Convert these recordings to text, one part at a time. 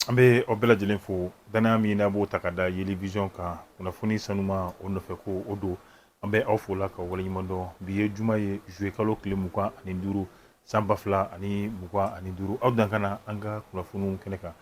An bɛ aw bɛɛ lajɛlen fo danaya min n'a b'o ta ka da Yeli Vision kan, kunnafoni sanuma o nɔfɛ ko o don. An bɛ aw fo la ka waleɲuman dɔn. Bi ye juma ye, juillet kalo tile 25, san 2025. Aw dan ka na an ka kunnafoniw kɛnɛ kan,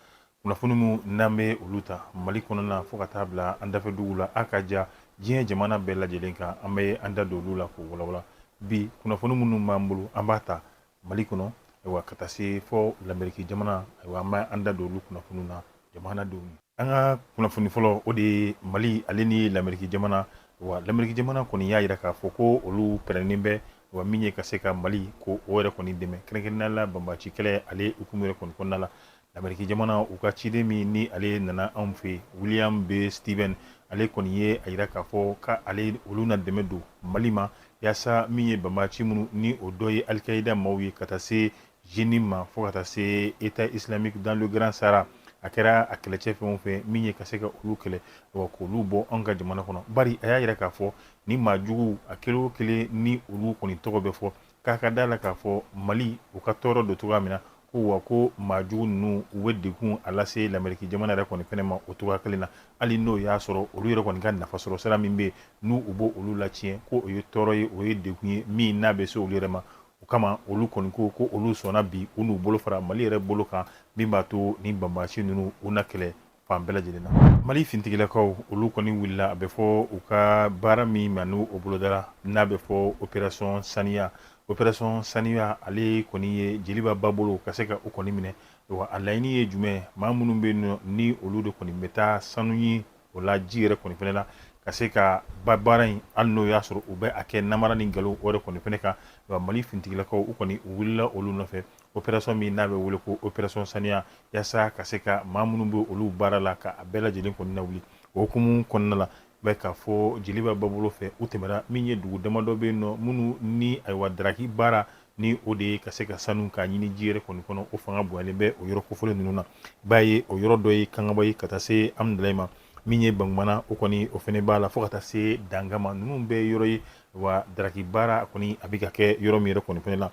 kunnafoni minnu n'an bɛ olu ta Mali kɔnɔna fo ka taa bila an dafɛ dugu la, a ka ja diɲɛ jamana bɛɛ lajɛlen kan, an bɛ an da don olu la k'o walawala. Bi kunnafoni minnu b'an bolo, an b'a ta Mali kɔnɔ, ayiwa, ka taa se fɔ Lameriki jamana. Ayiwa, an bɛ an da don olu kunnafoniw na jamanadenw ye. An ka kunnafoni fɔlɔ, o de ye Mali ale ni Lameriki jamana. Wa Lameriki jamana kɔni y'a jira k'a fɔ ko olu pɛrɛnnen bɛ wa min ye ka se ka Mali ko o yɛrɛ kɔni dɛmɛ, kɛrɛnkɛrɛnnenya la banbaanci kɛlɛ ale hukumu yɛrɛ kɔni kɔnɔna la. Lameriki jamana u ka ciden min ni ale nana anw fɛ yen, William B Stevens, ale kɔni ye a jira k'a fɔ ka ale olu na dɛmɛ don Mali ma, yaasa min ye banbaanci minnu ni o dɔ ye Alikaida maaw ye, ka taa se JNIM ma, fo ka taa se État islamique dans le Grand Sahara, a kɛra a kɛlɛcɛ fɛn o fɛn min ye ka se ka olu kɛlɛ, wa k'olu bɔ anw ka jamana kɔnɔ. Bari a y'a jira k'a fɔ ni maa jugu a kelen o kelen ni olu kɔni tɔgɔ bɛ fɔ, k'a ka da la k'a fɔ Mali u ka tɔɔrɔ don cogoya min na, ko wa ko maa jugu ninnu u bɛ degun a lase Lameriki jamana yɛrɛ kɔni fɛnɛ ma o cogoya kelen na, hali n'o y'a sɔrɔ olu yɛrɛ kɔni ka nafa sɔrɔ sira min bɛ yen n'u u b'o olu latiɲɛ, ko o ye tɔɔrɔ ye, o ye degun ye min n'a bɛ se olu yɛrɛ ma. O kama olu kɔni ko ko olu sɔnna bi u n'u bolo fara Mali yɛrɛ bolo kan, min b'a to ni banbaanci ninnu u na kɛlɛ fan bɛɛ lajɛlen na. Mali fintigilakaw olu kɔni wulila, a bɛ fɔ u ka baara min ma n'u o bolodara, n'a bɛ fɔ opération saniya. Opération saniya ale kɔni ye Jeliba Babolo ka se ka o kɔni minɛ. Wa a laɲini ye jumɛn? Maa minnu bɛ yen ni olu de kɔni bɛ taa sanu ɲini o la ji yɛrɛ kɔni fɛnɛ la, ka se ka ba baara in, hali n'o y'a sɔrɔ u bɛ a kɛ namara ni nkalon o yɛrɛ kɔni fɛnɛ kan. Wa Mali fintigilakaw u kɔni u wulila olu nɔfɛ, opération min n'a bɛ wele ko opération saniya, yaasa ka se ka maa minnu bɛ olu baara la ka a bɛɛ lajɛlen kɔni lawuli. O hukumu kɔnɔna la, bɛ k'a fɔ Jeliba Babolo fɛ, u tɛmɛra min ye dugu damadɔ bɛ yen nɔ minnu ni ayiwa daraki baara ni o de ye ka se ka sanu k'a ɲini ji yɛrɛ kɔni kɔnɔ, o fanga bonyalen bɛ o yɔrɔ kofɔlen ninnu na. I b'a ye o yɔrɔ dɔ ye Kangaba ye, ka taa se Amudalayi ma, min ye Bankumana, o kɔni o fɛnɛ b'a la, fo ka taa se Dangama. Ninnu bɛɛ yɔrɔ ye wa daraki baara kɔni a bɛ ka kɛ yɔrɔ min yɛrɛ kɔni fɛnɛ la.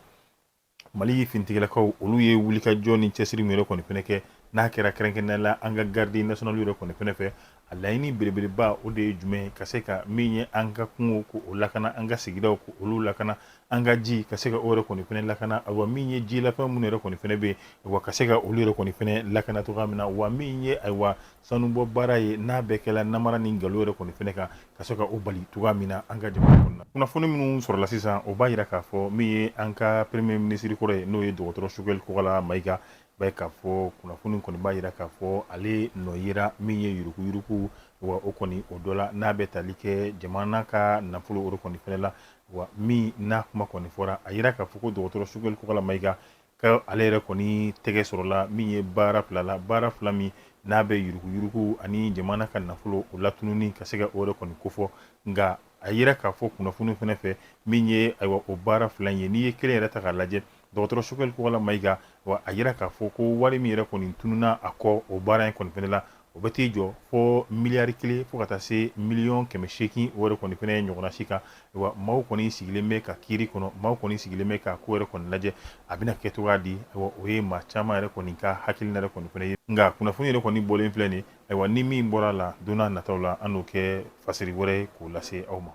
Mali fintigilakaw olu ye wulikajɔ ni cɛsiri min yɛrɛ kɔni fɛnɛ kɛ, n'a kɛra kɛrɛnkɛrɛnnenya la an ka garde nationale yɛrɛ kɔni fɛnɛ fɛ, a laɲini belebeleba o de ye jumɛn? Ka se ka min ye an ka kungo ko o lakana, an ka sigidaw ko olu lakana, an ka ji ka se ka o yɛrɛ kɔni fɛnɛ lakana, ayiwa min ye jilafɛn minnu yɛrɛ kɔni fɛnɛ bɛ yen, wa ka se ka olu yɛrɛ kɔni fɛnɛ lakana cogoya min na. Wa min ye ayiwa sanubɔ baara ye, n'a bɛɛ kɛla namara ni nkalon yɛrɛ kɔni fɛnɛ kan, ka se ka o bali cogoya min na an ka jamana kɔnɔ na. Kunnafoni minnu sɔrɔla sisan, o b'a jira k'a fɔ min ye an ka premier ministre kɔrɔ ye, n'o ye dɔgɔtɔrɔ Choguel Kokala Mayiga bɛ, k'a fɔ kunnafoni kɔni b'a jira k'a fɔ ale nɔ yera min ye yuruguyurugu wa o kɔni o dɔ la, n'a bɛ tali kɛ jamana ka nafolo o kɔni fɛnɛ la. Wa min n'a kuma kɔni fɔra, a yira k'a fɔ ko dɔgɔtɔrɔ Choguel Kokala Mayiga ka ale yɛrɛ kɔni tɛgɛ sɔrɔla min ye baara fila la, baara fila min n'a bɛ yuruguyurugu ani jamana ka nafolo o latununi, ka se ka o yɛrɛ kɔni kofɔ. Nka a yira k'a fɔ kunnafoni fɛnɛ fɛ, min ye ayiwa o baara fila in ye, n'i ye kelen yɛrɛ ta k'a lajɛ, dɔgɔtɔrɔ Choguel Kokala Mayiga, wa a yira k'a fɔ ko wari min yɛrɛ kɔni tununna a kɔ o baara in kɔni fɛnɛ la, o bɛ t'i jɔ fo miliyari 1 fo ka taa se miliyɔn 800 o yɛrɛ kɔni fɛnɛ ɲɔgɔnna si kan. Wa maaw kɔni sigilen bɛ ka kiiri kɔnɔ, maaw kɔni sigilen bɛ ka ko yɛrɛ kɔni lajɛ, a bɛna kɛ cogoya di? Ayiwa, o ye maa caman yɛrɛ kɔni ka hakilina yɛrɛ kɔni fɛnɛ ye. Nka kunnafoni yɛrɛ kɔni bɔlen filɛ nin, ayiwa, ni min bɔra la don n'a nataw la, an n'o kɛ fasiri wɛrɛ ye k'o lase aw ma.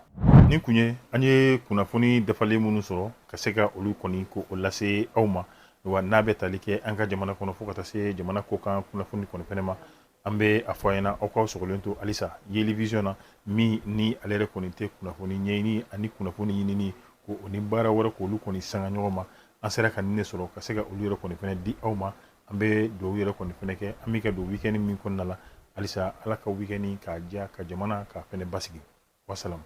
Nin kun ye an ye kunnafoni dafalen minnu sɔrɔ ka se ka olu kɔni k'o lase aw ma, wa n'a bɛ tali kɛ an ka jamana kɔnɔ fo ka taa se jamana kɔkan kunnafoni kɔni fɛnɛ ma. An bɛ a fɔ a ɲɛna, aw k'aw sɔgɔlen to halisa Yeli Vision na, min ni ale yɛrɛ kɔni tɛ kunnafoni ɲɛɲini ani kunnafoni ɲinini ko o ni baara wɛrɛ k'olu kɔni sanga ɲɔgɔn ma. An sera ka nin de sɔrɔ ka se ka olu yɛrɛ kɔni fɛnɛ di aw ma. An bɛ dugawu yɛrɛ kɔni fɛnɛ kɛ. An bɛ ka don week-end min kɔnɔna la, halisa Ala ka week-end k'a diya, ka jamana k'a fɛnɛ basigi. Wasalamu.